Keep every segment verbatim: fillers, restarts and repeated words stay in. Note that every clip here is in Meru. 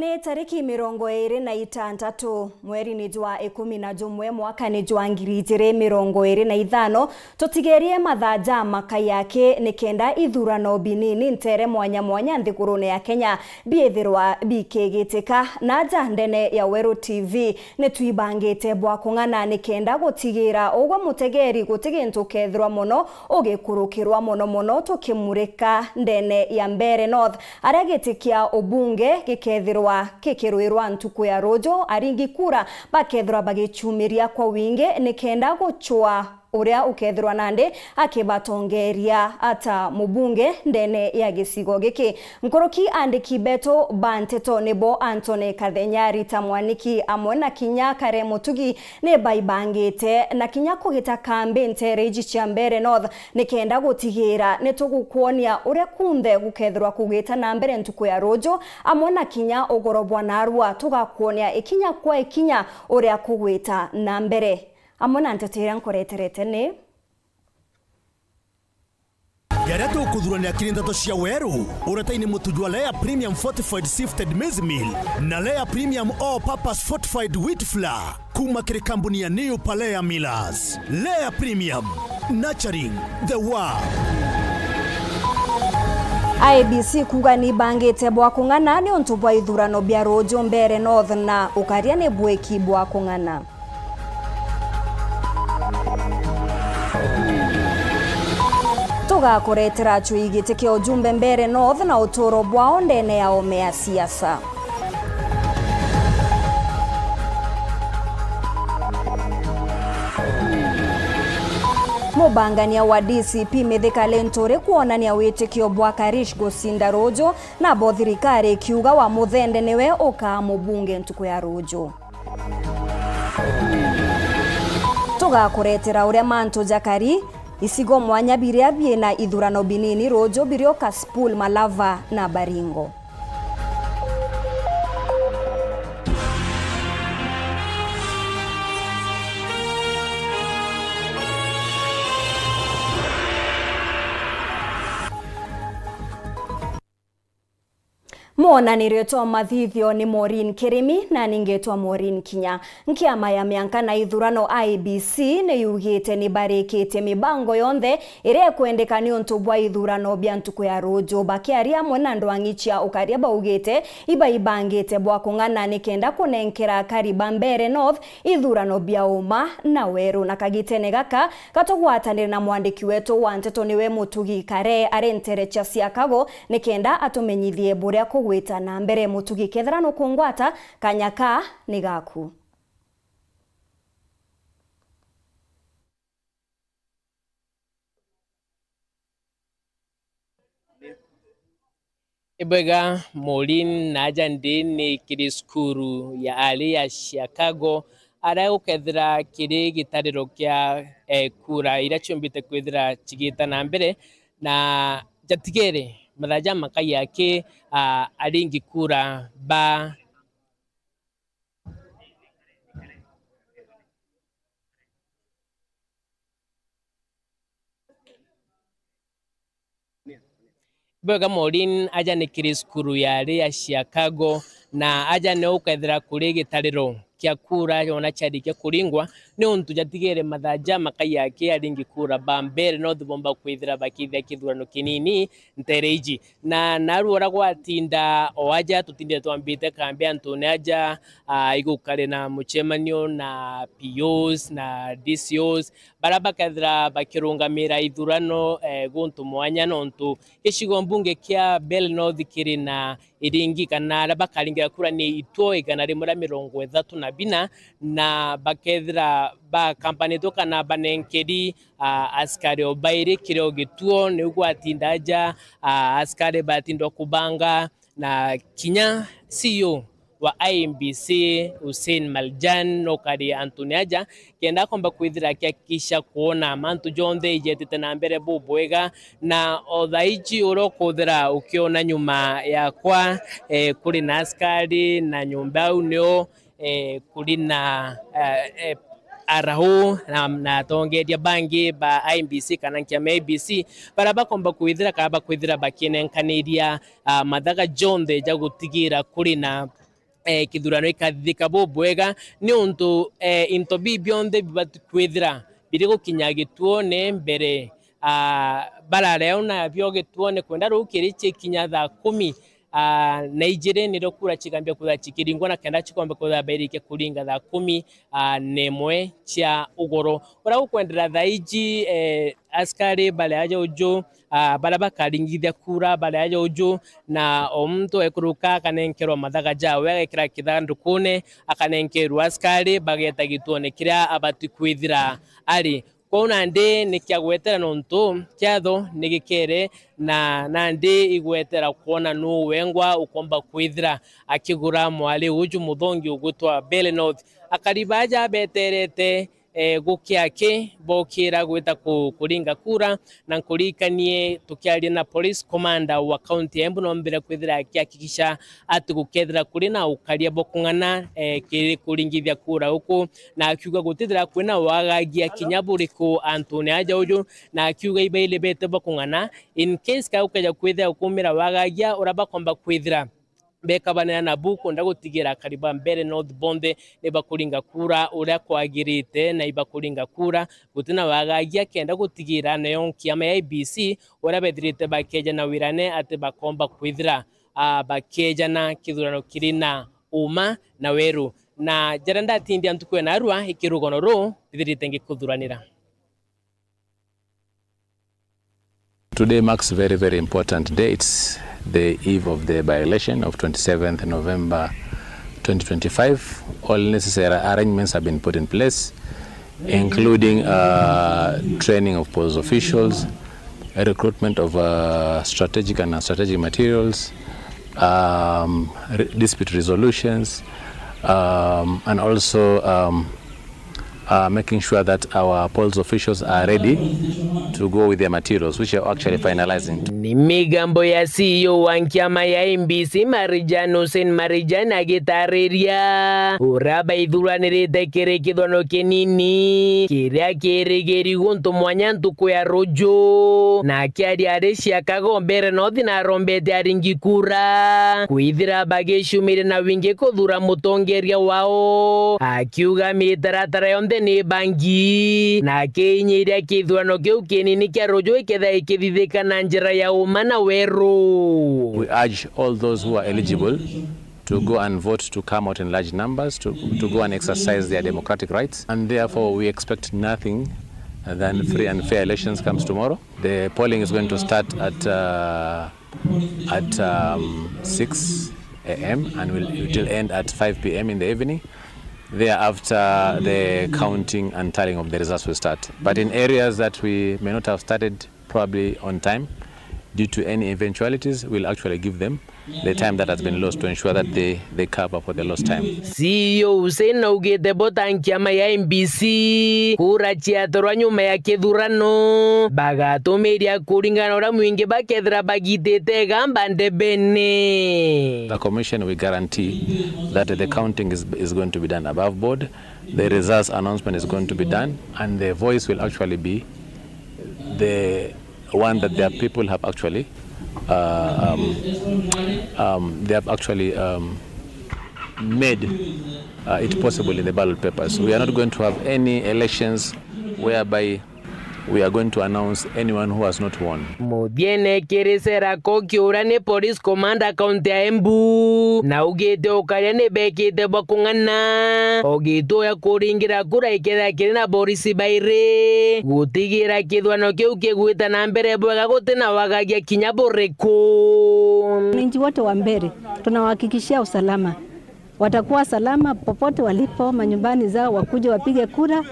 Ni tariki mirongo iiri na itantatu, mweri ni jwa ikumi na jumwe, mwaka ni jwa ngiri ijiri mirongo iiri na ithano, tutigerie mathaa ja makai aki nikenda ithurano binini ntere mwanya mwanya nthigurune ya Kenya biithirwa bikigitika. Na aja ndene ya Weru T V, ni twibangite bwa kung'ana nikenda gutigira ugwe mutegeri guti gintu ukethirwa mono ugikurukirwa, mono mono tukimurika ndene ya Mbeere North, aria giti kia ubunge gikethirwa gikirwirwa ntuku ya ruju, aringi kura bakethirwa bagichumiria kwa wingi nikenda guchwa uria ukethirwa nandi akibatongeria ata mubunge ndene ya gicigo giki. Nkuruki andiki betu ba nteto nibo Anthony Kathenya, Rita Mwaniki amwe na kinya Kare Mutugi ni baibangite na kinya kugita kambi ntere iji cia Mbeere North nikenda gutigira ni tugukwonia uria kunthe gukethirwa kugita na mbere ntuku ya ruju, amwe na kinya ugoro bwa narua tugakwonia ikinya kwa ikinya uria kugwita na mbere. Amwe na nteto iria nkureterete ni jaria tukuthurania kiri nteto cia weru, uretaini mutu jwa Lea Premium Fortified Sifted Maize Meal na Lea Premium All Purpose Fortified Wheat Flour kuma kiri kambuni ya New Palea Millers. Lea Premium, nurturing the world. I E B C kuuga ni ibangite bwa kung'ana niuntu bwa ithurano bia ruju Mbeere North na ukaria ni bwiki bwa kung'ana. Tugakuretera acui giti kia ujumbe Mbeere North na uturo bwao ndene ya ome ya siasa. Mubangania wa D C P Mithika Linturi kwonania witikio bwa Karish gucinda ruju, nabo thirikari ikiuga wa Muthende niwe ukaa mubunge ntuku ya ruju. Tugakuretera uria mantu jakari icigo mwanya biria biina ithurano binini ruju birio Kasipul, Malava na Baringo. Mwonanirio twa mathithio ni Maureen Kirimi, na ningetwa Maureen Kinya. Nkiama ya mianka na ithurano I E B C ni yugite ni barikitie mibango yonthe iria ikwendeka niuntu bwa ithurano bia ntuku ya ruju. Bakiaria amwe na ndwang'i cia ukaria baugite ibaibangite bwa kung'ana nikenda kunenkera akari ba Mbeere North ithurano bia uma na weru. Na kagitene gaka, katugwatanire na mwandiki wetu wa nteto niwe Mutugi Kare ari ntere cia Chicago, nikenda atumenyithie buria kugwita na mbere. Mutugi, kethira nukungwata, kanya ka ni gaku. Ibwega, Maureen, na aja ndi ni kiri cukuru ya ari ya Chicago, aria gukethira kiri gitariro kia, eh, kura iria ciumbite kwithira cigita na mbere, na jatigere mathaa jamakai aki, ah, aringi kura ba Bwega Maureen, aja ni kiri cukuru ya ari ya Chicago, na aja ni ukethira kuri gitariro kia kura yona ciarikia kuringwa, ni untu jatigere mathaa jamakai aki aringi kura ba Mbeere North bomba kwithira bakithia kithurano kinini ntere iji. Na narua uria gwatinda o aja, tutindire twambite kambi antune aja, ah, igukari na mucemanio na P Os na D C Os, baria bakethira bakirungamira ithurano, eh, guntu mwanya, nontu gicigo mbunge kia Mbeere North kiri na iringi kana aria bakaringira kura ni ituo igana rimwe ria mirongo ithatu na bina, na bakethira bakambanitwe kana banenkeri, ah, askari o bairi kiri o gituo. Niu gwatinda aja, ah, askari batindwa kubanga, na kinya C E O wa I E B C, Hussein Maljan, nukari antune aja, kenda akomba kwithira akihakikisha kwona mantu jonthe ijetite na mbere bubwega, na o thaa iji uria ukuthira ukiona nyuma yakwa, eh, kuri na askari na nyumba au nio, eh, kuri na, eh, eh, arau na, na atongeria bangi ba I E B C kana nkiama ya I E B C, baria bakomba kwithira kana bakwithira bakinenkaniria, ah, mathaga jonthe ja gutigira kuri na eh, kithurano ikathithika bubwega, niuntu, eh, into biu bionthe bibati kwithira biri gukinya gituone mbere. Ah, barareo nabio gituone kwenda rukiri cikinya thaa kumi, ah, na ijiri nirio kura cikambia kwithira cikiringwa, na kenda cikomba kwithira bairike kuringa thaa kumi, ah, na imwe cia ugoro. Uria gukwendera thaa iji, eh, askari bari aja uju, ah, baria bakaringithia kura bari aja uju, na o muntu ekuruka akanenkerwa mathaga jawe, agekira kithanthukuune, akanenkerwa askari, bageta gituone kiria abati kwithira ari. Kwou nandi ni kia gwetera nontu kiatho ni gikere, na nandi igwetera kwona nuu wengwa ukomba kwithira akigura mwari uju muthongi ugwitwa Mbeere North. Akari baja beterete, eh, gukia ki bokira gwita ku-, kuringa kura, na nkuririkanie tukiaria na police commander wa county ya Embu, nombire kwithira akihakikisha ati gukethira kuri na ukaria bwa kung'ana, eh, kiri kuringithia kura guku, na akiuga gutithira kwina wagagia kinya buriku antune aja uju, na akiuga ibailibete bwa kung'ana in case ka gukeja kwithira gukumira wagagia uria bakomba kwithira bekabanira nabu kwenda gutigira akari ba Mbeere North bonthe ni bakuringa kura uria kwagirite na ibakuringa kura gutina wagagia kenda gutigira nayo nkiama ya I E B C uria bethirite bakejana wirane ati bakomba kwithira, ah, bakejana kithurano kiri na uma na weru. Na jaria ndatindia ntuku ya narua iki rugono ruu mbithirite ngikuthuranira. Today marks very, very important day. It's the eve of the by-election of twenty-seventh November twenty twenty-five. All necessary arrangements have been put in place, including, uh, training of polls officials, recruitment of, uh, strategic and non-strategic materials, um, re-, dispute resolutions, um, and also, um, uh, making sure that our polls officials are ready to go with their materials, which are actually finalizing. Ni migambo ya C E O wa nkiama ya I E B C, Marijan Hussein Marijan, agitariria uria baithuranirite kiri kithurano kinini kiria kirigiri guntu mwanya ntuku ya ruju. Na akiaria ari Chicago, Mbeere North narombete aringi kura kwithira bagiciumiria na wingi kuthura mutongeria wao, akiuga mitaratara yonthe ni bangi, na akiinyiria kithurano kiu kinini kia ruju ikethira ikithithika na njira ya uma na weru. We urge all those who are eligible to go and vote, to come out in large numbers to, to go and exercise their democratic rights, and therefore we expect nothing than free and fair elections comes tomorrow. The polling is going to start at, uh, at, um, six a m and will, it will end at five p m in the evening. Thereafter, the counting and tallying of the results will start. But in areas that we may not have started probably on time, due to any eventualities, we'll actually give them the time that has been lost to ensure that they, they cover for the lost time. C E O Hussein augite bo ta nkiama ya I E B C, kura ciatorwa nyuma ya kithurano, bagatumiria kuringana na uria mwingi bakethira bagitite igamba ndebene. The commission, we guarantee that the counting is, is going to be done above board, the results announcement is going to be done, and the voice will actually be the one that their people have actually, uh, um, um, they have actually, um, made, uh, it possible in the ballot papers. We are not going to have any elections whereby we are going to announce anyone who has not won. Muthiene kiri Sera Koki uria ni police commander kaunti ya Embu, na augite ukaria ni bekite bwa kung'ana, ogituya kuringira kura ikethira kiri na borisi bairi, gutigira kithurano kiu kigwita na mbere bwega gutina wagagia kinya buriku. Wananchi wote wa Mbeere tunawahakikishia usalama, watakuwa salama popote walipo manyumbani zao, wakuje wapige kura.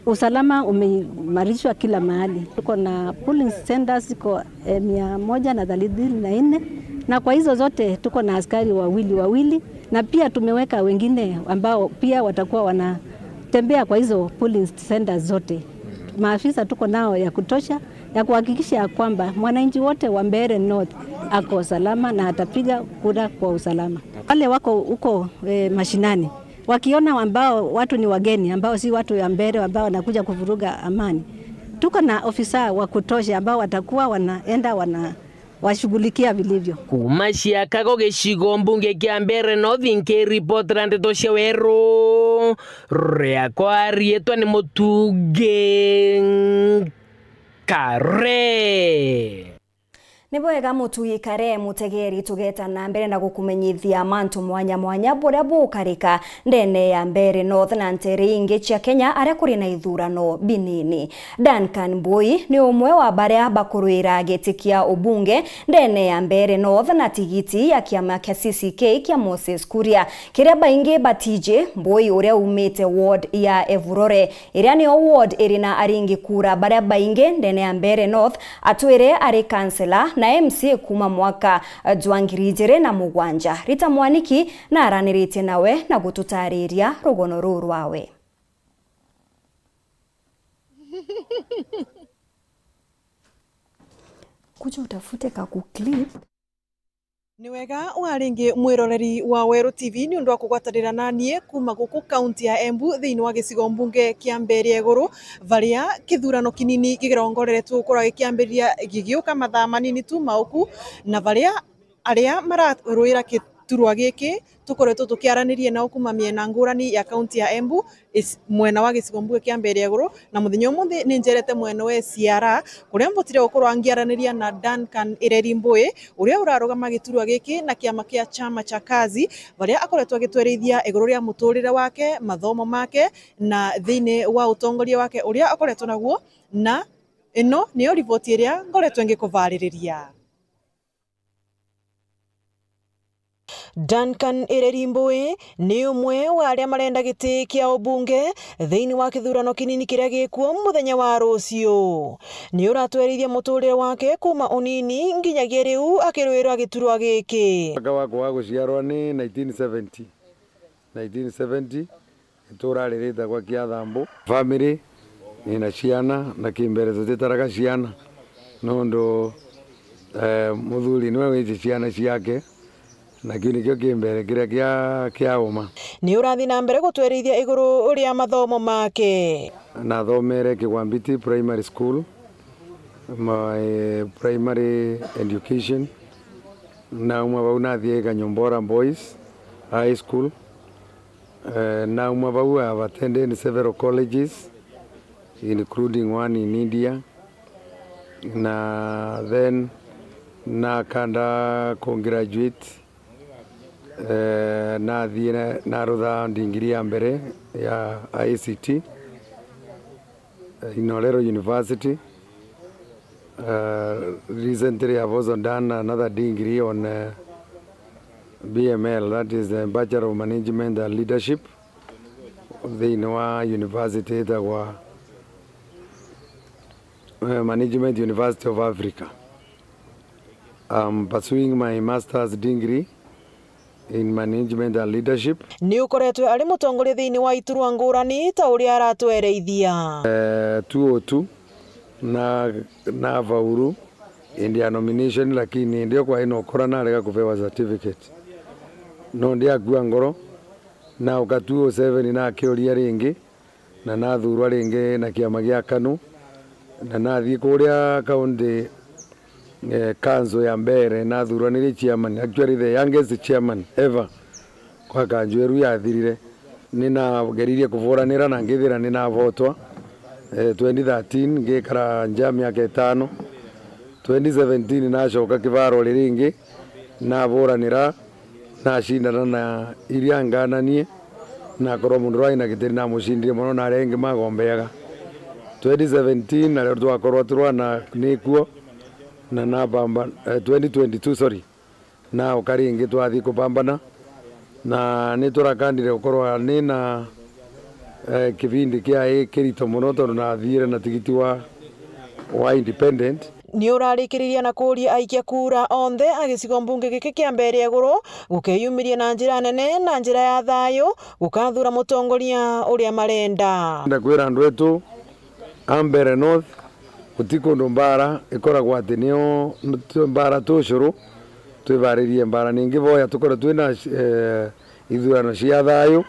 Usalama umeimarishwa kila mahali. Tuko na polling centers ziko, eh, mia moja na thelathini na nne, na kwa hizo zote tuko na askari wawili wawili, na pia tumeweka wengine ambao pia watakuwa wanatembea kwa hizo polling centers zote. Maafisa tuko nao ya kutosha ya kuhakikisha ya kwamba mwananchi wote wa Mbeere North ako salama na atapiga kura kwa usalama. Wale wako huko, eh, mashinani, wakiona ambao watu ni wageni, ambao si watu ya Mbeere, ambao wanakuja kuvuruga amani, tuko na ofisa wa kutosha ambao watakuwa wanaenda wana-, washughulikia vilivyo. Kuuma Chicago, gicigo mbunge kia Mbeere North, nkiripotera ndeto cia weru, riakwa riitwa ni Mutugi Nkare. Ni bwega Mutugi Nkare, mutegeri, tugeta na mbere na gukumenyithia mantu mwanya mwanya buria bukarika ndene ya Mbeere North na ntere ingi cia Kenya aria kuri na ithurano binini. Duncan Mbui ni umwe wa baria bakurwira giti kia ubunge ndene ya Mbeere North na tigiti ya kiama kia C C K kia Moses Kuria, kiria baingi batiji. Mbui, uria umite ward ya Evurore, iria niyo ward iri na aringi kura baria baingi ndene ya Mbeere North, atwire ari kansela na M C A kuuma mwaka jwa ngiri ijiri na mugwanja. Rita Mwaniki naaraniritie nawe na gututariria rugono ruu rwawe. Kuja utafute kaku clip. Ni wega wa ringi mwiroreri wa Weru T V ni undu wa kugwatanira nanie kuuma guku kaunti ya Embu thiini wa gicigo mbunge kia Mbeere ya Iguru, varia kithurano kinini gigirongoreretwe gukorwa gikiambiriria gigiuka mathaa manini tu mauku, na varia aria mararwira giturwa giki tukoretwo tukiaraniria nao kuuma miena ngurani ya kaunti ya Embu, is-, mwena wa gicigo mbunge kia Mbeere ya Iguru, na muthenya umunthi ni njerete mwena wa Siara, kuria mbutire gukorwa ngiaraniria na Duncan Ireri Mbui, uria urarugama giturwa giki na kiama kia chama cha Kazi, varia akoretwo agitwerithia iguru ria muturire wake, mathomo make, na thiini wa utongoria wake uria akoretwo naguo, na ino niyo riboti iria ngoretwe ngikuvaririria. Duncan Ireri Mbui ni umwe wa aria marenda giti kia ubunge thiini wa kithurano kinini kiria gikuo muthenya wa ruciu. Ni uratwerithia muturire wake kuuma unini nginyagia riu akirwirwa giturwa giki. Mwaka wakwa wa guciarwa ni nineteen seventy. Nineteen seventy, ituraririte gwa Kiathambu. Family, nina ciana, na kimbere tutitaraga ciana, nondu, eh, muthuri niwe wiji ciana ciake, na kiu nikio kimbere kiria kia, kia uma. Ni urathi na mbere gutwerithia iguru ria mathomo make. Nathomere Kigwambiti Primary School, my primary education. Nauma vau nathie Kanyumbora Boys High School. Eh, nauma vau, I have attended several colleges, including one in India. Na then nakanda ku graduate, eh, nathie na, narutha degree ya mbere ya I C T in Olero University. Uh, recently, I've also done another degree on, uh, B M L, that is the Bachelor of Management and Leadership, thiini wa university itagwa, uh, Management University of Africa. I'm pursuing my master's degree in management and leadership. Ni ukoretwe ari mutongoria thiini wa iturwa ngurani ta uria aratwereithia. Eh, two oh two, na, na faulu in their nomination, lakini ndio kwa ino kura narega kupewa certificate. No ndiakua ngoro, na uka two oh seven nakiuria ringi, na nathurwa ringi na kiama gia KANU, na nathii kuria county, eh, council ya mbere, nathurwa niri chairman, actually the youngest chairman ever kwa kanju iru yathirire. Ninageririe kuvuranira na ngithira ninavotwa, eh, twenty thirteen, ngikara nja miaka itano. Twenty seventeen nacoka kivaro ringi, navuranira, nacindana na iria ngananie, nakorwa mundu uria wina gitiri namucindire mono, na aria ingi magombeaga. Twenty seventeen nario twakorwa turwana nikuo, na napamba, eh, twenty twenty-two, sorry, nauka ringi twathii kupambana, na niturakandire gukorwa nina, eh, kibindi kiai kirito mono, tondu nathiire na tigiti wa, wa independent. Ni urarikiriria na kuuria aikia kura onthe a gicigo mbunge giki kia Mbeere ya Iguru gukeyumiria na njira nene na njira ya thayu gukathura mutongoria uria marenda. Ndakwira andu etu a Mbeere North, guti kundu mbara ikoragwa ati nio mbara tucuru, twibaririe mbara. Ningi boya tukorwe twina, eh, ithurano cia thayu,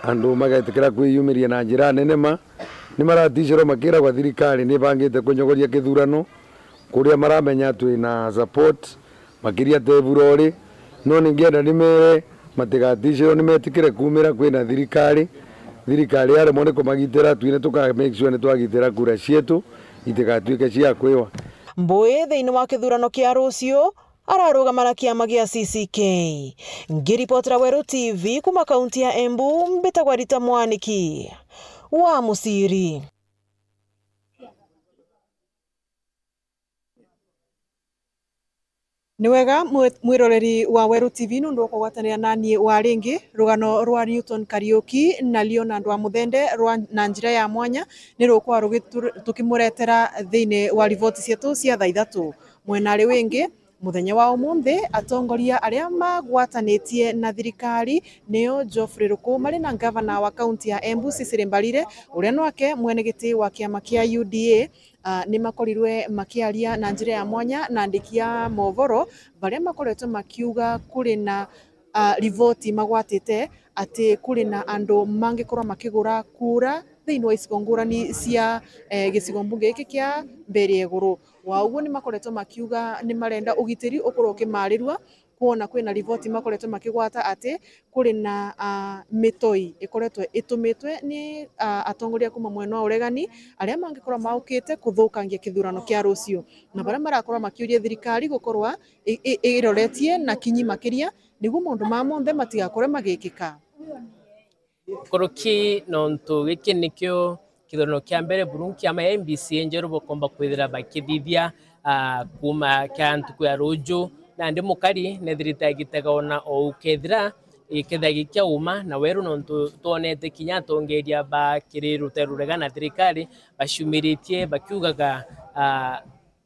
andu magetikira kwiyumiria na njira nene ma, ni maraticirwa makiragwa thirikari ni ibangite kunyogoria kithurano, Kuria maramenya twina support, makiria te bura uri, no ningienda nimere matigaticirwe, nimetikire kumira kwina thirikari. Thirikari yaremwa ni kumagitira, twine tuka make sure ni twagitira kura cietu itigatuike cia kwiwa. Mbui thiini wa kithurano kia ruciu, ararugama na kiama gia C C K. Ngiripotera Weru T V kuma kaunti ya Embu, mbitagwa Rita Mwaniki wa Musiri. Ni wega mwi-, mwiroreri wa Weru T V nundu wa kugwatanira nani wa ringi. Rugano rwa Newton Kariuki na Leonard wa Muthende rwa, na njira ya mwanya ni rukwaa rugitu-, tukimuretera thiini wa riboti cietu cia thaa ithatu. Mwena ari wingi, muthenya wa umunthi, atongoria aria magwatanitie na thirikari nio Geoffrey Ruku mari na ngavana wa kaunti ya Embu Cecily Mbarire, uria nwake mwene giti wa kiama kia U D A, a, ni makorirwe makiaria na njira ya mwanya na andiki a movoro, baria makoretwe makiuga kuri na, a, riboti magwatite ati kuri na andu mangikorwa makigura kura thiini wa icigo ngurani cia, e, gicigo mbunge giki kia Mbeere ya Iguru. Wa uguo ni makoretwe makiuga ni marenda ugitiri ukorwe ukimarirua, kwona kwina riboti makoretwe makigwata ati kuri na, a, mitoi ikoretwe itumitwe ni, a, atongoria kuma mwena wa uregani, aria mangikorwa maukite kuthukangia kithurano kia ruciu, na baria marakorwa makiuria thirikari gukorwa i-, i-, iroretie na kinyi makiria, niguo maundu maa monthe matigakorwe magikika. Nkuruki nontu giki nikio kithurano kia mbere buru kiama ya I E B C njeru bakomba kwithira bakithithia, ah, kuuma kia ntuku ya ruju. Nandi mukari nethirite agitega ona ou kethira, eh, kethira gikiauma na weru, nontu twonete kinya atongeria ba kiri rute rurega na thirikari baciumiritie bakiugaga, ah,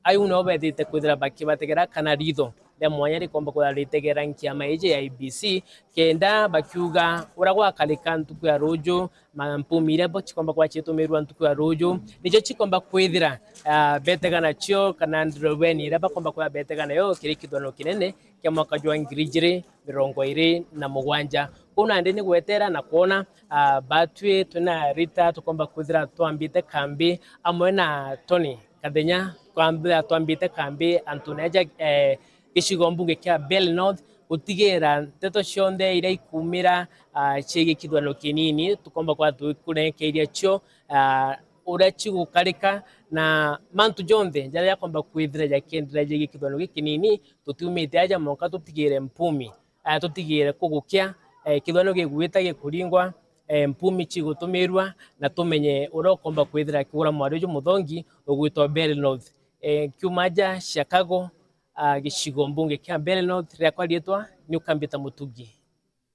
Au nabo bethite kwithira bakibategera kana ritho ria mwanya rikomba kwithira ritegera nkiama iji ya I E B C, kenda bakiuga uria gwakarika ntuku ya ruju, ma mpumi iria bo cikomba kwithira ciitumirwa ntuku ya ruju, nicio cikomba kwithira, ah, betega nacio, kana ndirobeni iria bakomba kwithira betega nayo kiri kithurano kinene kia mwaka jwa ngiri ijiri mirongo iri na mugwanja. Kuu nandi ni gwetera na kwona, ah, batwi twina Rita tukomba kwithira twambite kambi amwe na Tony Kathenya, kwambira twambite kambi antune aja, eh, gicigo mbunge kia Mbeere North, gutigira nteto cionthe iria ikumira, ah, ciigie kithurano kinini, tukomba kwa tukunenkeria cio, ah, uria cigukarika, na mantu jonthe jaria jakomba kwithira jakienderea ciigie kithurano giki kinini, tutiumite aja mwanka tutigire mpumi. Eh, tutigire kugukia, eh, kithurano gigwita gikuringwa, eh, mpumi cigutumirwa, na tumenye uria ukomba kwithira akigura mwari uju muthongi ugwitwa Mbeere North. Eh, nkiuma aja Chicago, ah, gicigo mbunge kia Mbeere North, riakwa riitwa ni Ukambita Mutugi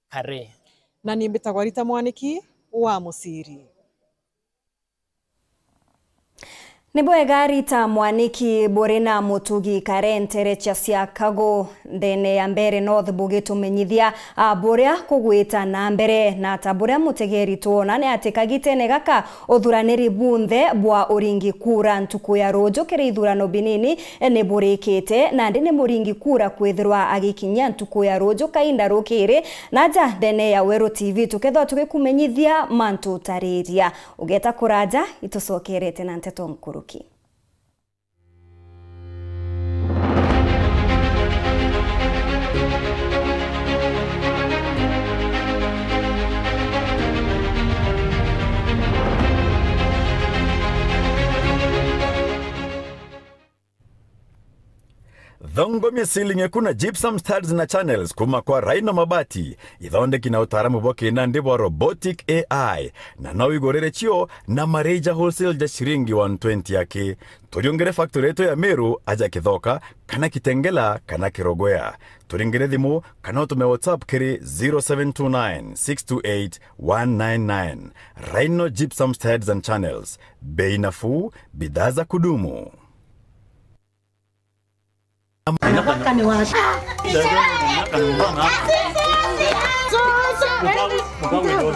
Kare. Na ni mbitagwa Rita Mwaniki wa Musiri. Ni bwega Rita Mwaniki buri na Mutugi Kare nterecha cia Kago nthene ya Mbeere North bugitumenyithia, a, buria kugwita na mbere. Na ta buria mutegeri twona ni ati kagitene gaka uthuraniri bunthe bwa uringi kura ntuku ya ruju kiri ithurano binini ni burikite, nandi ni muringi kura kwithirwa agikinyia ntuku ya ruju kainda rukiri. Na aja nthene ya Weru T V tukethirwa tugikumenyithia mantu utariria. Ugeta kuraja, itucokerete na nteto nkuruki. Thongomia ceiling eku na gypsum studs na channels kuma kwa Rhino Mabati, ithondeki na utaaramu bwa kinandi bwa robotic A I, na no wigurire cio na mareja wholesale ja ciringi one twenty aki. Turiungire factory yetu ya Meru aja Kithoka, kana Kitengela, kana Kirogwea. Turingire thimu, kana utume WhatsApp kiri zero seven two nine, six two eight, one nine nine. Rhino Gypsum Studs and Channels. Bei nafuu, bidhaa za kudumu.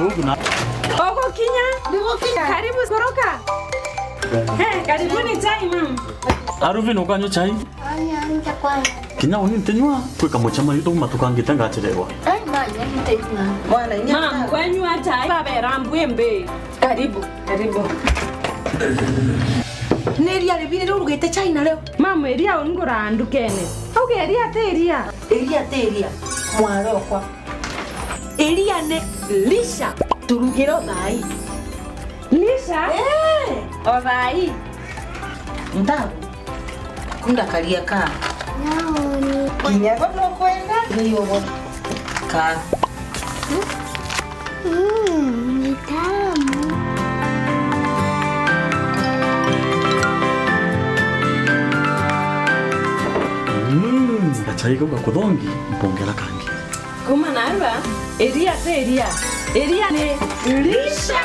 Ogokinya. Karibu, koroka. Eh, karibuni chai, ma'am. Aruvin, ukanywa chai? Kinya uni ntinywa, kwika mucema yu tuma tukangite ngachererwa. Ma'am, kwanywa chai. Babera mbwimbi. Karibu, karibu. Ni iria ribiri riu urugite chai nario? Mama, iria unguraga ndukene. Auga iria ti iria. Iria ti iria, mwarokwa. Iria ni lisha. Turugire o thaai. Lisha? Eh. O thaai. Ndagu. Kunda karia ka. Naoni. Kinya bo nukwenda? Ni ugo. Ka. Mm, ni tamu. Mm, gachai kau gakuthongi, mpongera kangi. Kuma narua, iria ti iria. Iria ni lisha.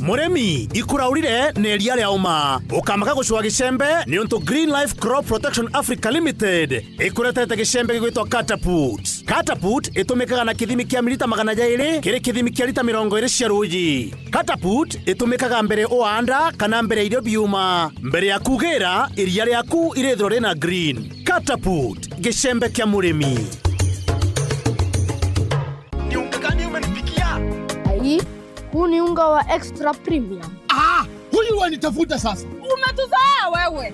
Murimi, ikuraurire ni iria ria uma. Ukamaka gucua gicembe, niuntu Green Life Crop Protection Africa Limited ikuretete gicembe gigwitwa Catapult. Catapult itumikaga na kithimi kia milita magana jairi kiri kithimi kia lita mirongo iri cia ruuji. Catapult itumikaga mbere uaanda kana mbere ya irio biuma. Mbere ya kugira, iria riaku irithirwa rina green. Catapult, gicembe kia murimi. Ni unga gani umenipikia? Ai, huu ni unga wa extra premium. Ah, huyu wanitafuta sasa. Umetuzoea wewe.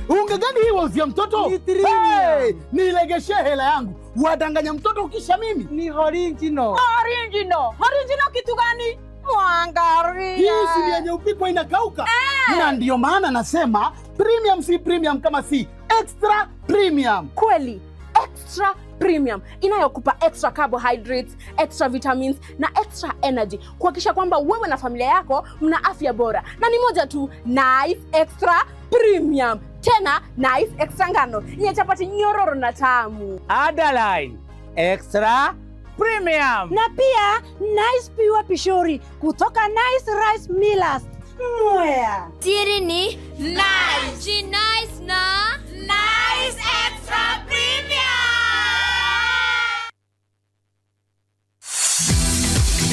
Unga gani hii wauzia mtoto? Ni three. Hey, nilegeshee hela yangu. Wadanganya mtoto ukisha mimi. Ni original. Original. Original kitu gani? Mwangaria. Hii si ni yenye upikwa inakauka? Eh. Na ndio maana nasema premium si premium kama si extra premium. Kweli, extra premium inayokupa extra carbohydrates, extra vitamins na extra energy, kuhakikisha kwamba wewe na familia yako mna afya bora. Na ni moja tu, Nice Extra Premium. Tena Nice Extra ngano, yenye chapati nyororo na tamu. Underline, Extra Premium. Na pia Nice Pure Pishori kutoka Nice Rice Millers, Mwea. Siri ni Nice. Ji Nice na Nice Extra Premium.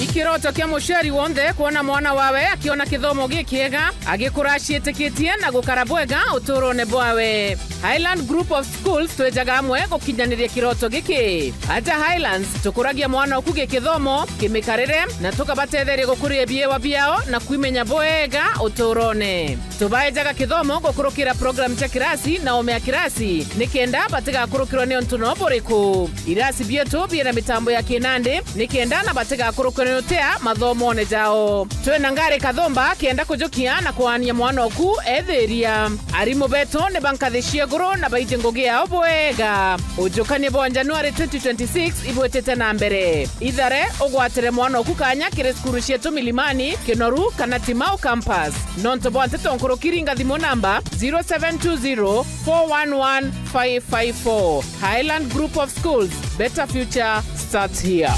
Ikiroto kia muciari wonthe kwona mwana wawe akiona kithomo gikiega, agikura aciitikitie na gukara bwega uturone bwawe. Highland Group of Schools twejaga amwe gukinyaniria kiroto giki. Aja Highlands, tukuragia mwana oku gikithomo, kimikarire, na tukabatetheria gukuria biewa biao na kwimenya bwega uturone. Tubaejaga kithomo gukurukira program cia kirasi na ome ya kirasi, nikenda batigakurukirwe ni untu no buriku. Irasi bietu biina mitambo ya kinandi, nikenda na batigakurukirwe ni utia mathomone jao. Twina ngari kathumba kenda kujukia na kwaania mwana oku ethiria. Arimu betu ni ba nkathi cia iguru na baiji ngugi yao bwega. Ujukania bwa January twenty twenty-six ibwitite na mbere. Ithare ugwatire mwana oku kanya kiri cukuru cietu Milimani, Kinoru kana Timau Campus. Nontu bwa nteto nkuruki, ringa thimu namba zero seven two zero four one one five five four. Highland Group of Schools, better future starts here.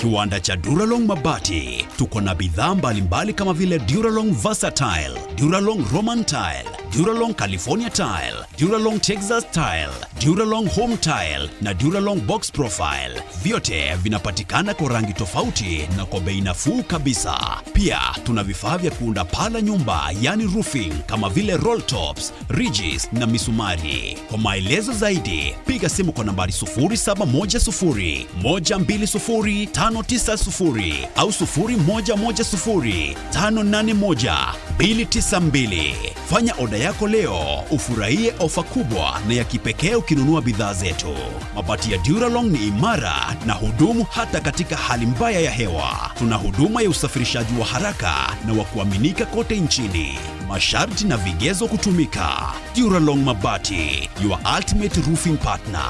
Kiwanda cha Duralong Mabati. Tuko na bidhaa mbalimbali kama vile Duralong Versatile, Duralong Roman Tile, Duralong California Tile, Duralong Texas Tile, Duralong Home Tile na Duralong Box Profile. Vyote vinapatikana kwa rangi tofauti na kwa bei nafuu kabisa. Pia tuna vifaa vya kuunda paa la nyumba, yani roofing, kama vile roll tops, ridges na misumari. Kwa maelezo zaidi, piga simu kwa nambari sufuri saba moja sufuri, moja mbili sufuri, tano tisa sufuri au sufuri moja moja sufuri, tano nane moja, mbili tisa mbili. Fanya oda yako leo, ufurahie ofa kubwa na ya kipekee ukinunua bidhaa zetu. Mabati ya Duralong ni imara na hudumu hata katika hali mbaya ya hewa. Tuna huduma ya usafirishaji wa haraka na wa kuaminika kote nchini. Masharti na vigezo kutumika. Duralong Mabati, your ultimate roofing partner.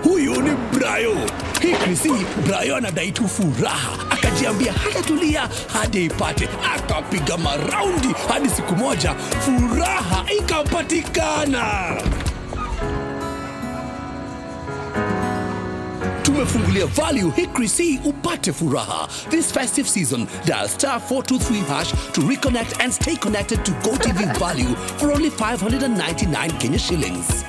Huyu ni Brayo. Hii Chrissy, Brayo anadai tu furaha. Akajiambia hatatulia hadi aipate. Akapiga maraundi hadi siku moja furaha ikapatikana. Tumefungulia value hii Chrissy upate furaha. This festive season, dial star four two three hash to reconnect and stay connected to GoTV value for only five hundred and ninety-nine Kenya shillings.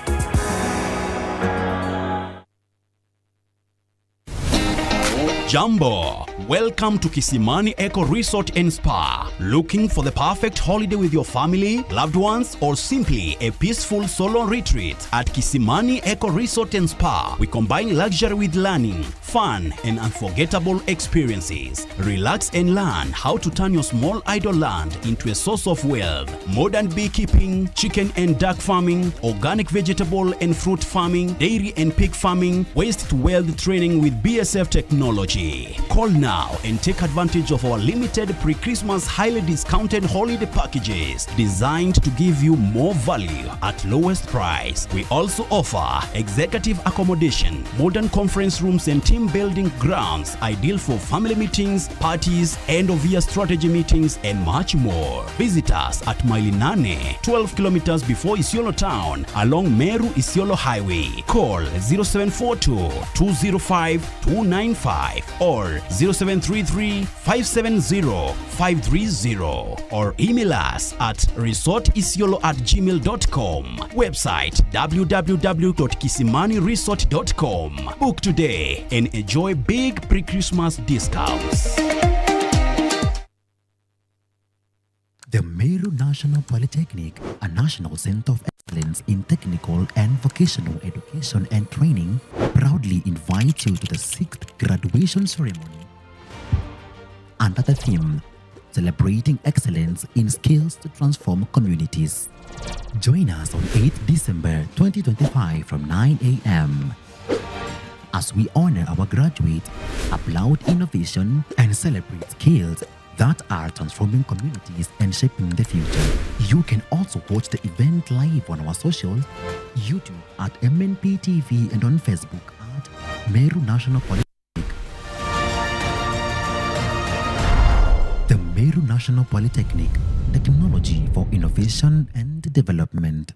Jambo! Welcome to Kisimani Eco Resort and Spa. Looking for the perfect holiday with your family, loved ones, or simply a peaceful solo retreat? At Kisimani Eco Resort and Spa, we combine luxury with learning, fun, and unforgettable experiences. Relax and learn how to turn your small idle land into a source of wealth. Modern beekeeping, chicken and duck farming, organic vegetable and fruit farming, dairy and pig farming, waste to wealth training with B S F technology. Call now and take advantage of our limited pre-Christmas highly discounted holiday packages designed to give you more value at lowest price. We also offer executive accommodation, modern conference rooms and team building grounds ideal for family meetings, parties, end of year strategy meetings, and much more. Visit us at Maili Nane, twelve kilometers before Isiolo town, along Meru Isiolo Highway. Call zero seven four two, two zero five, two nine five or zero seven three three, five seven zero, five three zero, or email us at resort isiolo at gmail dot com. Website w w w dot kisimani resort dot com. Book today and enjoy big pre-Christmas discounts. The Meru National Polytechnic, a national center of excellence in technical and vocational education and training, proudly invites you to the sixth graduation ceremony under the theme, Celebrating Excellence in Skills to Transform Communities. Join us on eighth December twenty twenty-five from nine a m as we honor our graduates, applaud innovation, and celebrate skills that are transforming communities and shaping the future. You can also watch the event live on our socials, YouTube at M N P T V and on Facebook at Meru National Polytechnic. The Meru National Polytechnic, technology for innovation and development.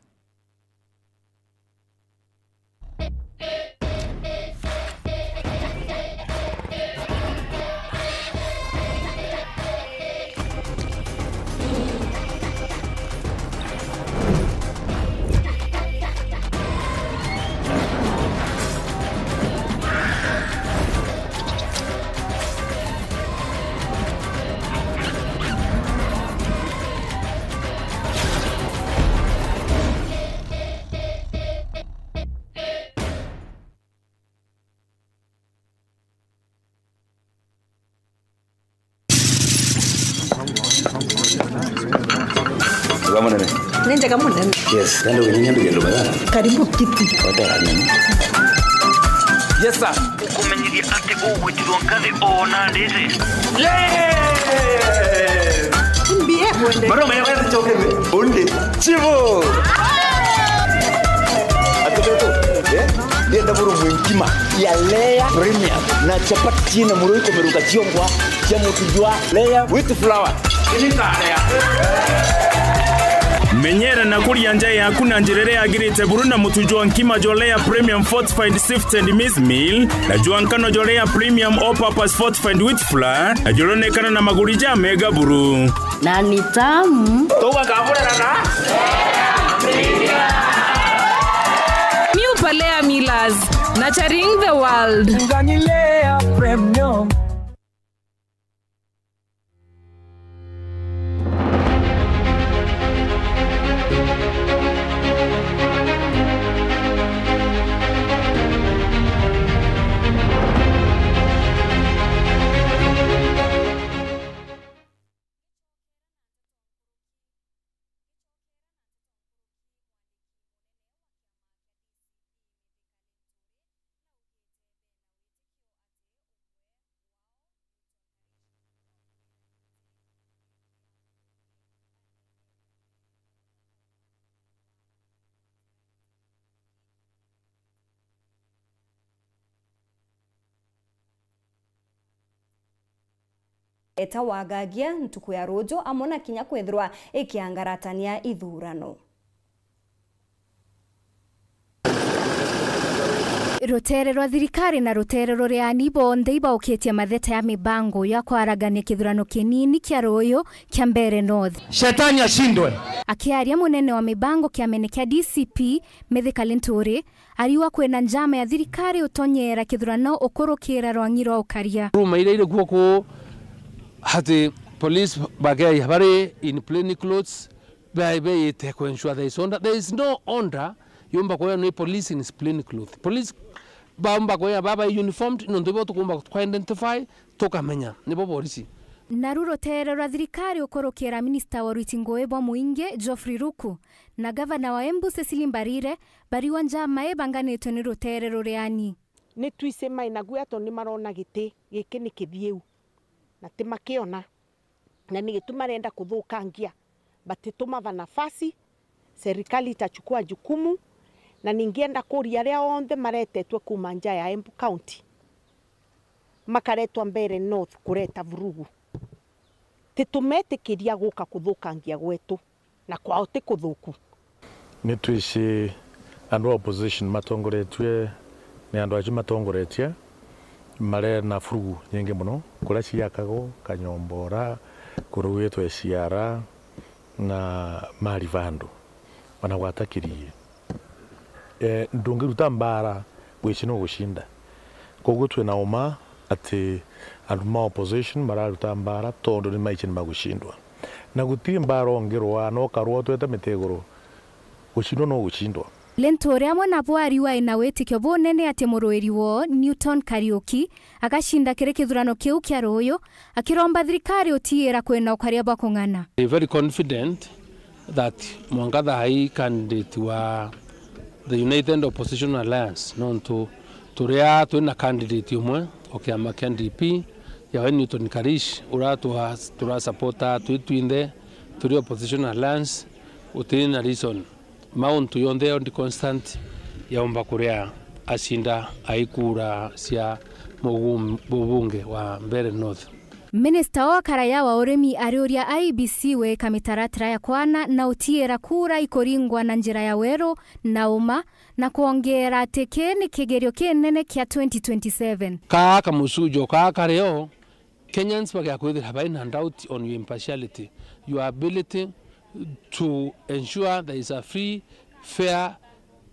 Wega munene. Ni njega munene. Yes, nandi uginyambiriria ndume ya. Karibu kiti. Watera nini? Yes, sir. Ukumenyithia ati ugwitirwa nkathi ona ndiri. Yeah! Mbie kwende. Bado umeelewa hicho kile? Undi. Chivo. Atubeto. Eh? Ndienda buru mwinkima ya layer premium na chapati na muroi komeruka chiongwa cha mutujwa layer with flour. Menyera na kuria nja yaku na njira iria yagirite buru na mutu jwa nkima jwa Layer Premium Fortified Sifted Maize Meal na jwa nkano jwa Layer Premium All Purpose Fortified Wheat Flour na juronekana na maguri ja mega buru. Na ni tamu. Tugakamurana na New Palea Millers, nurturing the world. Ngani Layer Premium. Eta wagagia ntuku ya ruju amwe na kinya kwithirwa ikiangaratania ithurano. Rutere rwa thirikari na rutere ruria ni bonthe ibaukitie matheta ya mibango ya kwaragania kithurano kinini kia Ruuyu kia Mbeere North. Shetani ashindwe. Akiaria munene wa mibango kiamene kia D C P, Mithika Linturi, ariuga kwina njama ya thirikari utonyera kithurano ukurukira rwang'i rwa ukaria. Ruma iria iri kuo kuu ati police bakearia bari in plain clothes, be-, beite ku ensure there is order. There is no order yumba kuewa ni police in plain clothes. Police baumba kuewa baba uniformed, nontu ibo tukumba kwa identify, tukamenya nibo borisi. Naru rutere rwa thirikari ukurukira minista wa uriti ngui bwa muingi, Geoffrey Ruku, na gavana wa Embu, Cecily Mbarire, bariuga njama ibanganitwe ni rutere ruriani. Ni twisi mai na guoya tontu ni marona giti giki ni kithiu na ti makiona, na ni gituma marenda kuthukangia. Batitumava nafasi, serikali itachukua jukumu, na ningienda kuria aria onthe maretetwe kuuma nja ya Embu County, makaretwa Mbeere North kureta vurugu. Titumetikiria guka kuthukangia gwetu, na kwao ti kuthuku. Ni twisi andu a opposition matongoretue ni andu acio matongoretie mare na furugu nyingi mono, kuria ciakagwo, kanyombora, kurugitwe ciara, na mari vandu, ona gwata kirii. Eh, ndungiruta mbaara wici nugucinda. Koguo twina uma ati andu ma opposition mararuta mbaara tondu ni maici ni magucindwa. Na gutiri mbaara ungirwaa, no ukarwaa utwete miti iguru. Gucindwa no gucindwa. Linturi amwe nabo ariuga ena witikio bunene ati muruiri woo, Newton Kariuki, agacinda kiri kithurano kiu kia Ruuyu, akiromba thirikari utiira kwina ukaria bwa kung'ana. I'm very confident that mwanka thaa ii candidate wa the United Opposition Alliance, nontu turia twina candidate umwe o kiama kia D P, yawe Newton Karish, uria twa-, turasupporta twi twinthe turi Opposition Alliance, utiri na reason mauntu yonthe yondi constant yaumba kuria acinda ai kura cia mugum-, mubunge wa Mbeere North. Minista wa karaya wa urimi ariuria I E B C gwika mitaratara ya kwana na utiira kura ikuringwa na njira ya weru na uma, na kwongeera ati kii ni kigerio kinene kia twenty twenty-seven. Kaa kamucujo kaa kario, Kenyans bagia kwithira baina doubt on your impartiality, your ability to ensure there is a free, fair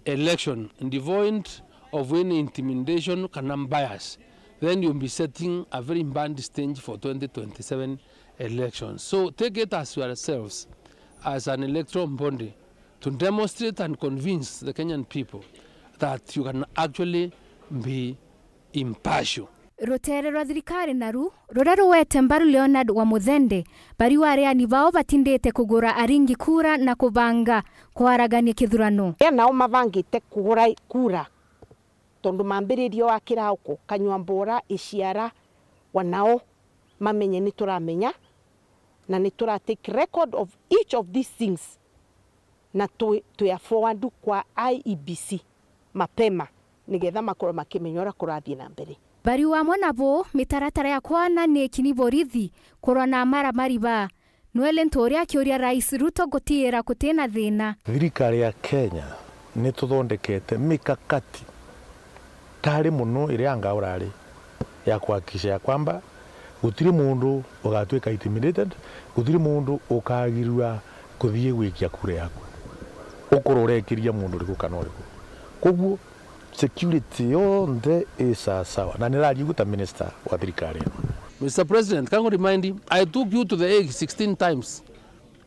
election, devoid of any intimidation kana bias, then you'll be setting a very bad stage for twenty twenty-seven elections. So take it as yourselves, as an electoral body, to demonstrate and convince the Kenyan people that you can actually be impartial. Rutere rwa thirikari naru, ruria ruwete mbaru Leonard wa Muthende, bari wa areani bao batindite kugura aringi kura na kubanga kwaragania kithurano. Ria nao mabangite kugura kura, tondu mambiririo wa kirauko, kanywa mbora, iciara, wa nao mamenye ni turamenya na ni tura take record of each of these things. Na twi-, twi a forward kwa I E B C mapema, nigetha makorwe makimenya uria kurathie na mbere. Bari wa mwana bo, mitaratara ya kwana ni ikini borithi kurwa na amara mariba. Nwele Nturi akiuria Rais Ruto gutiira kutina thina. Thirikari ya Kenya ni tuthondekete mikakati tari mono iria anga urari ya kuhakikisha ya kwamba gutiri mundu ugatwika intimidated, gutiri mundu ukagirua kuthii gwikia kura yaku, ukorwo urekiria mundu uriku kana uriku. Koguo security yonthe i sawa sawa, na niraria ugu ta minister wa thirikari ino. Mister President, can I remind you, I took you to The Hague sixteen times.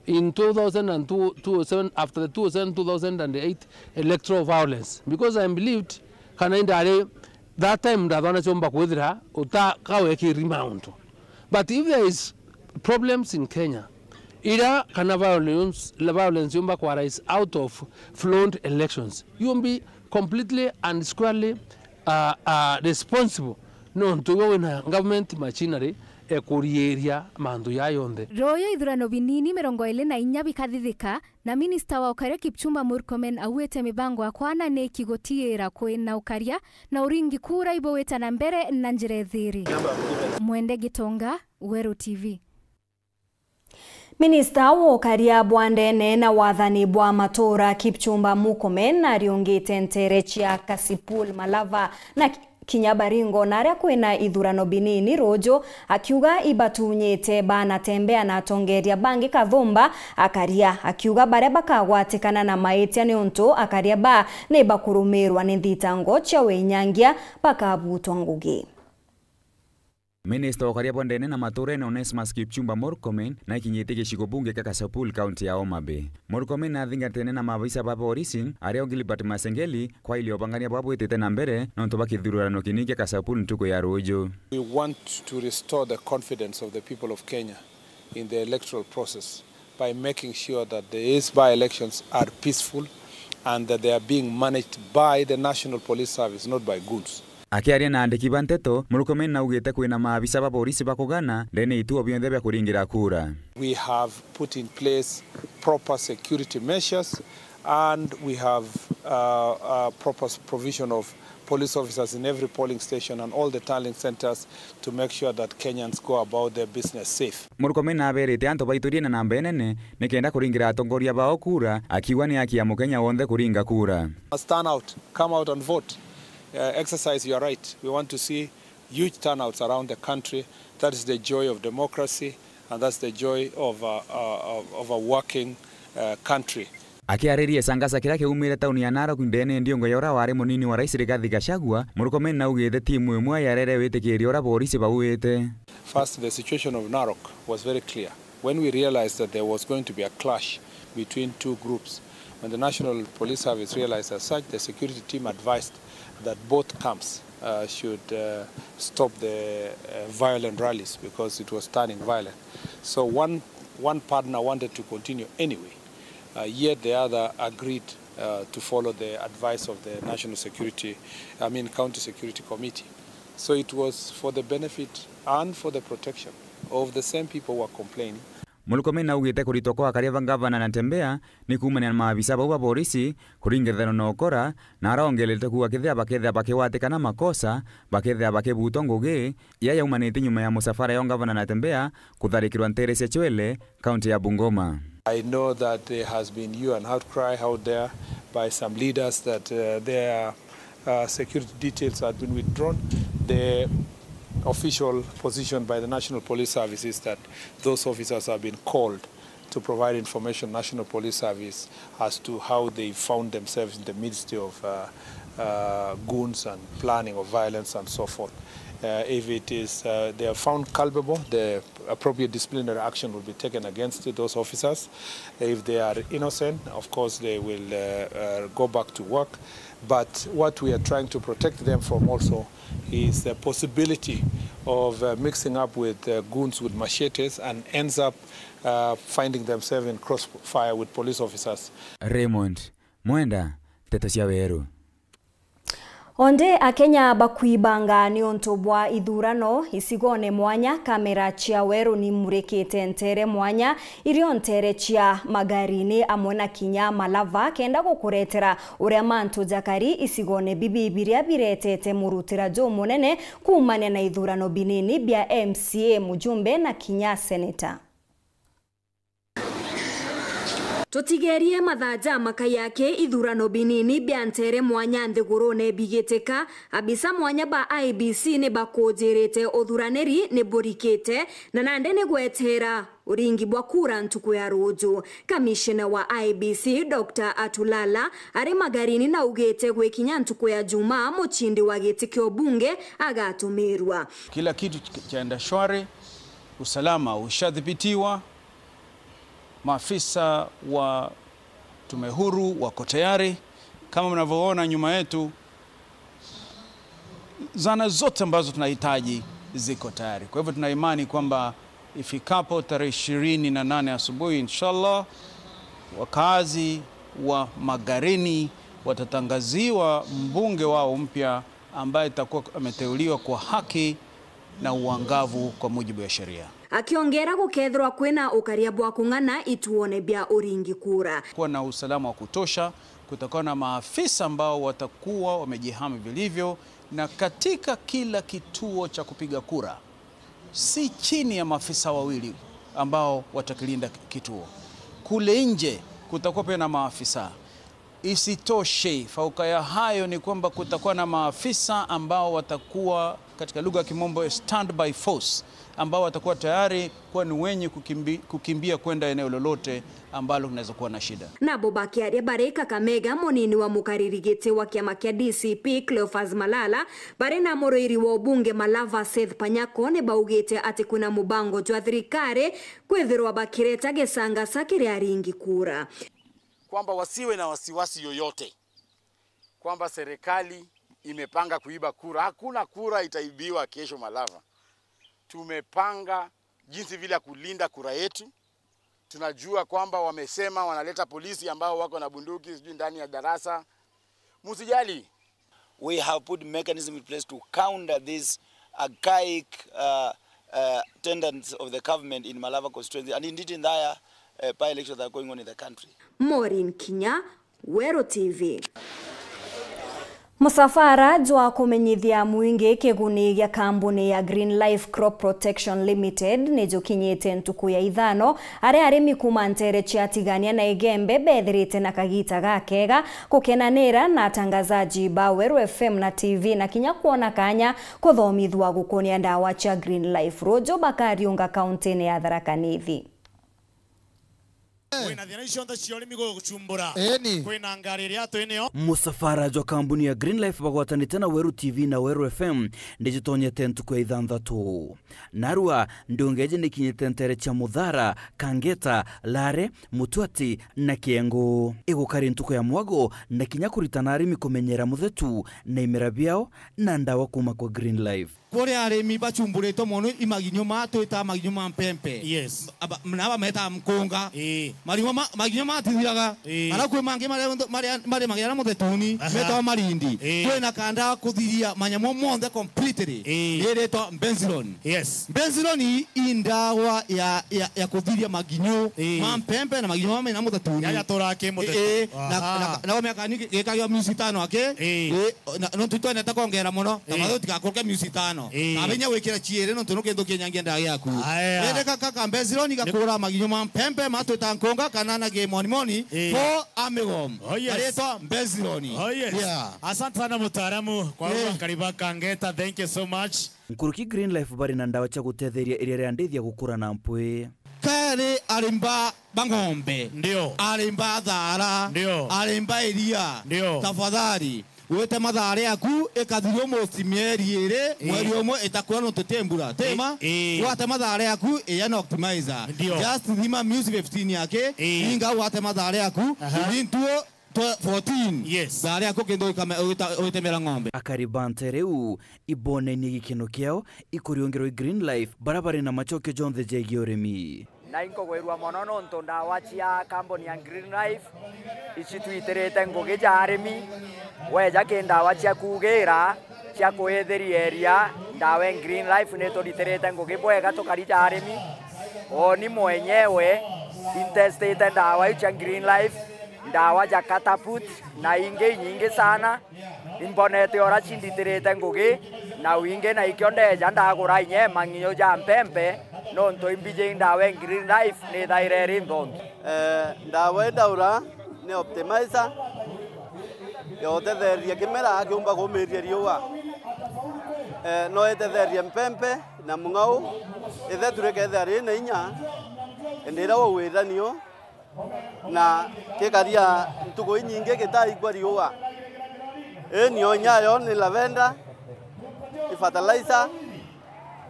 In two thousand and two, two oh seven, after the two oh seven, two thousand and eight electoral violence, because I believed kana indari that time ndathona ciomba kwithira utakawekiri maundu. But if there is problems in Kenya, ira kana violence, violence yomba kwa rise out of flawed elections, you will be completely and squarely, uh, uh, responsible, nontu iwe wina government machinery ekuriiria mantu jaa jonthe. Ruuyu ithurano binini mirongo iri na inya bikathithika, na minista wa ukaria Kipchumba Murkomen augite mibango ya kwana ni iki gutiira kwina ukaria na uringi kura ibuwita na mbere na njira ithiri. Mwende Gitonga, Weru T V. Minista wa ukaria bwa ndene na wathani bwa matura Kipchumba Murkomen ariungite ntere cia Kasipul, Malava na ki-, kinya Baringo, na aria kwina ithurano binini ruju, akiuga ibatunyite banatembea na atongeria bangi kathumba akaria, akiuga baria bakagwatikana na maitia niuntu akaria ba ni bakurumirwa ni nthitango cia winyangia bakabutwa ngugi. Minista wa ukaria bwa ndene na maturene Onesmus Kipchumba Murkomen naikinyite gicigo bunge kia Kasipul, kaunti ya Homa Bay. Murkomen nathingatene na maabisa ba borisi aria o Gilbert Masengeli kwailia ubangania bwa bwitite na mbere nontu bwa kithurano kinini kia Kasipul ntuku ya ruju. We want to restore the confidence of the people of Kenya in the electoral process by making sure that these by-elections are peaceful and that they are being managed by the National Police Service, not by goons. Akiaria na andiki ba nteto, Murkomen naugite kwina maabisa ba borisi bakugana ndene ituo bionthe bia kuringira kura. We have put in place proper security measures and we have, uh, uh, proper provision of police officers in every polling station and all the tallying centres to make sure that Kenyans go about their business safe. Murkomen naberite antu baiturie na namba inene nikenda kuringira atongoria bao kura, akiuga ni haki ya Mukenya wonthe kuringa kura. Must turn out, come out and vote. Uh, exercise your right. We want to see huge turnouts around the country. That is the joy of democracy and that's the joy of a, uh, of, of a working, uh, country. Akiariria icangasa kiria kiumire tauni ya Narok ndene nthiongo ya uria wari munini wa rais Rigathi Gachagua, Murkomen naugite timu imwe ya rere witikirie uria borisi bauite. First, the situation of Narok was very clear. When we realized that there was going to be a clash between two groups, when the National Police Service realized as such, the security team advised that both camps, uh, should, uh, stop the, uh, violent rallies because it was turning violent. So one, one partner wanted to continue anyway, uh, yet the other agreed, uh, to follow the advice of the National Security, I mean, County Security Committee. So it was for the benefit and for the protection of the same people who are complaining. Murkomen naugite kuritwa kwa akaria ba ngavana Natembeya ni kuumania na maabisa bau ba borisi kuringithana na ukora, na araongerete kuuga kethira bakethira bakigwatikana makosa, bakethira bakibutwa ngugi, ya yaumanite nyuma ya musafara ya ngavana Natembeya kutharikirwa ntere cia Chwele, kaunti ya Bungoma. I know that there has been you an outcry out there by some leaders that, uh, their, uh, security details had been withdrawn. The official position by the National Police Service is that those officers have been called to provide information National Police Service as to how they found themselves in the midst of, uh, uh, goons and planning of violence and so forth. Uh, if it is, uh, they are found culpable, the appropriate disciplinary action will be taken against those officers. If they are innocent, of course, they will, uh, uh, go back to work. But what we are trying to protect them from also is the possibility of, uh, mixing up with, uh, goons with machetes and ends up, uh, finding themselves in crossfire with police officers. Raymond Mwenda, Nteto cia Weru. Onde Akenya bakwibanga niuntu bwa ithurano icigone mwanya, kamera cia Weru nimurikite ntere mwanya irio ntere cia Magarini amwe na kinya Malava, kenda gukuretera uria mantu jakari icigone bibi biria biretete murutira jumunene kuumania na ithurano binini bia M C A, mujumbe na kinya seneta. Tutigerie mathaa jamakai aki ithurano binini bia ntere mwanya nthigurune bigitika, abisa mwanya ba I E B C ni bakujirite uthuraniri ni burikite, na nandi ni gwetera uringi bwa kura ntuku ya ruju. Kamishina wa I E B C, Doctor Atulala, ari Magarini naugite gwikinya ntuku ya Jumaa, mucindi wa giti kia ubunge agatumirwa. Kila kitu kitaenda shwari, usalama ushadhibitiwa, maafisa wa Tume Huru wako tayari. Kama mnavyoona nyuma yetu, zana zote ambazo tunahitaji ziko tayari. Kwa hivyo tuna imani kwamba ifikapo tarehe ishirini na nane asubuhi, inshallah, wakazi wa Magarini watatangaziwa mbunge wao mpya ambaye atakuwa ameteuliwa kwa haki na uangavu kwa mujibu wa sheria. Akiongera gukethirwa kwina ukaria bwa kung'ana ituone bia uringi kura. Kuwa na usalama wa kutosha, kutakuwa na maafisa ambao watakuwa wamejihami vilivyo, na katika kila kituo cha kupiga kura, si chini ya maafisa wawili ambao watakilinda kituo. Kule nje kutakuwa pia na maafisa. Isitoshe, fauka ya hayo ni kwamba kutakuwa na maafisa ambao watakuwa, katika lugha ya Kimombo, standby force, ambao watakuwa tayari kuwa ni wenye kukimbi-, kukimbia kwenda eneo lolote ambalo kunaweza kuwa na shida. Nabo bakiaria bari Kakamega, munini wa mukariri giti wa kiama kia D C P Cleophas Malala, bari na muruiri wa ubunge Malava Seth Panyako, ni baugite ati kwina mubango jwa thirikari kwithirwa bakireta gicangasa kiri aringi kura. Kwamba wasiwe na wasiwasi yoyote kwamba serikali imepanga kuiba kura. Hakuna kura itaibiwa kesho Malava. Tumepanga jinsi vile ya kulinda kura yetu. Tunajua kwamba wamesema wanaleta polisi ambao wako na bunduki sijui ndani ya darasa. Musijali. We have put mechanism in place to counter this archaic, uh, uh, tendency of the government in Malava constituency and indeed in the higher, uh, by-elections that are going on in the country. Maureen Kinya, Weru T V. Musafara jwa kumenyithia mwingi kiguni gia kambuni ya Green Life Crop Protection Limited ni jukinyite ntuku ya ithano, aria arimi kuuma nteere cia Tigania na Igembe bethirite na kagita gakega gukenanira na atangazaji ba Weru F M na T V na kinya kwona kanya kuthomithua gukunia ndawa cia Green Life. Ruju bakariunga kauntine ya Tharaka Nithi. Kwina thina icio nthe cia urimi gugucumbura. Eni. Kwina ngari iria twinio. Musafara jwa kambuni ya Green Life bagwatanite na Weru T V na Weru F M nijitonyete ntuku ya ithanthatu. Narua, ndungeji nikinyite nteere cia Muthara, Kangeta, Lare, Mutuati na Kiengu. Igukari ntuku ya mwago na kinya kuritana arimi kumenyera muthetu na imera biao na ndawa kuuma kwa Green Life. Kuri arimi bacumburitwe mono i maginyo ma twita maginyo ma mpempe. Yes. Aba, na aba meta mkunga. Ii. Maginyo ma, maginyo matithiraga. Ii. Ara kwi mangi maria, maria, maria magia na muthetuni, aha, metawa marindi. Ii. Kwina kanda kuthiria manyamu monthe completely. Ii. Iritwa Benzilone. Yes. Benzilone i ndawa ya, ya, ya kuthiria maginyo, ii, ma mpempe na maginyo ma mena muthetuni. Yaja turaga ki muthetu. Ii. Na, aha, na, na miaka ni gikagia miuci itano aki. Ii. Ii. Na, nontu twendete kwongera mono, ii, tafadhali utikakuruke miuci itano. Ii. Kabinya gwikira ciiri, nontu nukintu kinyangia nda giaku. Aya. Indi ka, ka, ka Benzilone gakura maginyo ma mpempe, matwita nkunga, kana na gimonimoni, ii, for armyworm. Oh, yes. Karitwa Benzilone. Oh, yes. Yeah. Asante sana mutaalamu kwa, ii, uguo akari ba Kangeta. Thank you so much. Nkuruki Green Life bari na ndawa cia gutetheria iria riandithia gukura na mpwi. Kari arimi ba, ba ng'ombe. Ndio. Arimi ba thara. Ndio. Arimi ba iria. Ndio. Tafadhali, wite mathare yaku, ikathirwo most mieri iri, ii, mweri umwe itakura nontu ti mbura. Ti ma? Ii. Wate mathare yaku, iya na optimizer. Ndio. Just thima miuci fifteen yake, ii, inga wate mathare yaku, aha, within two, twe-, fourteen. Yes. Thare yaku kindu wikame-, wita-, witemera ng'ombe. Akari ba ntere iu ibonenie gikeno kiao ikuriungerwa i Green Life, bara bari na macokio jonthe jegii urimi. Na inkugwirua mono nontu ndawa cia kambuni ya Green Life ici twitirite ngugi ja arimi. Weja ki ndawa cia kuugira, cia kwithiria iria, ndawa ya Green Life ni turitirite ngugi bwega tukari ja arimi. Oni mwenyewe intestite ndawa iu cia Green Life, ndawa ja Catapult na ingi inyingi sana. Imbonete ora cinditirite ngugi, na wingi na ikio ndeja ndagura inya mang'io ja mpempe, nontu imbiji ndawa ya Green Life nithaire iri nthontu. Eh, ndawa ii ndaura ni optimizer ya utetheria kimera kiumba kumiria riua. Eh, no itetherie mpempe na mung'au, ithetu rikethira ri na inya, indi iria wauwira nio, na gikaria ntuku inyingi gitaigua riua. Ii nio nyayo ni lavender, i fertilizer,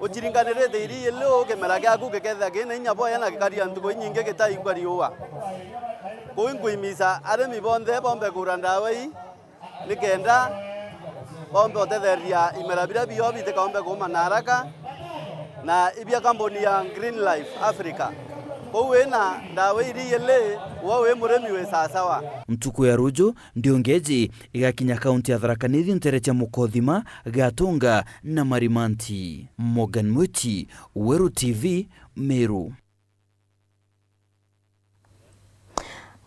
uciringanirite iri ili uu kimera giaku gikethira kina inya bwaya na gikaria ntuku inyingi gitaigua riua. Kuu inkuimisa arimi bonthe bombe kugura ndawa ii, nikenda bombe utetheria imera biria bio bitikaumbe kuuma na haraka, na ibia kambuni ya Green Life Africa. Kou wina ndawa iri ili, we wi murimi wi sawasawa. Ntuku ya ruju, ndiungeji igakinya kaunti ya Tharaka Nithi ntere cia Mukothima, Gatunga na Marimanti. Morgan Mwiti, Weru T V, Meru.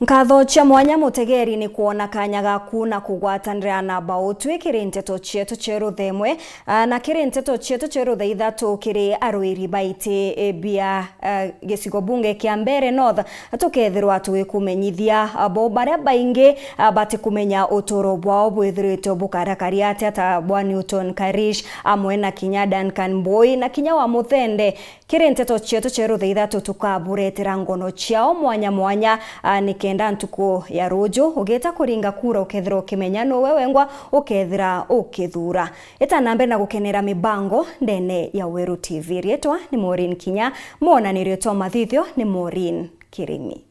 Nkatho cia mwanya, Mutegeri, ni kwona kanya gaku na kugwatanira na Bautwi kiri nteto cietu cia Ruthemwe, ah, na kiri nteto cietu cia Ruthaithatu kiri arwiri baiti, eh, bia, ah, gicigo bunge kia Mbeere North. Tukethirwa tugikumenyithia, ah, bo baria baingi, ah, batikumenya uturo bwao bwithiritwe bukarakaria atia, ta bwa Newton Karish amwe na kinya Duncan Mbui na kinya wa Muthende. Kiri nteto cietu cia Ruthaithatu tukaburetera ngono ciao mwanya mwanya, ah, nikenda ntuku ya ruju ugita kuringa kura ukethira ukimenya nuwe wengwa ukethira ukithura. Eta na mbere na gukenera mibango ndene ya Weru T V. Rietwa ni Maureen Kinya, mwonanirio twa mathithio ni Maureen Kirimi.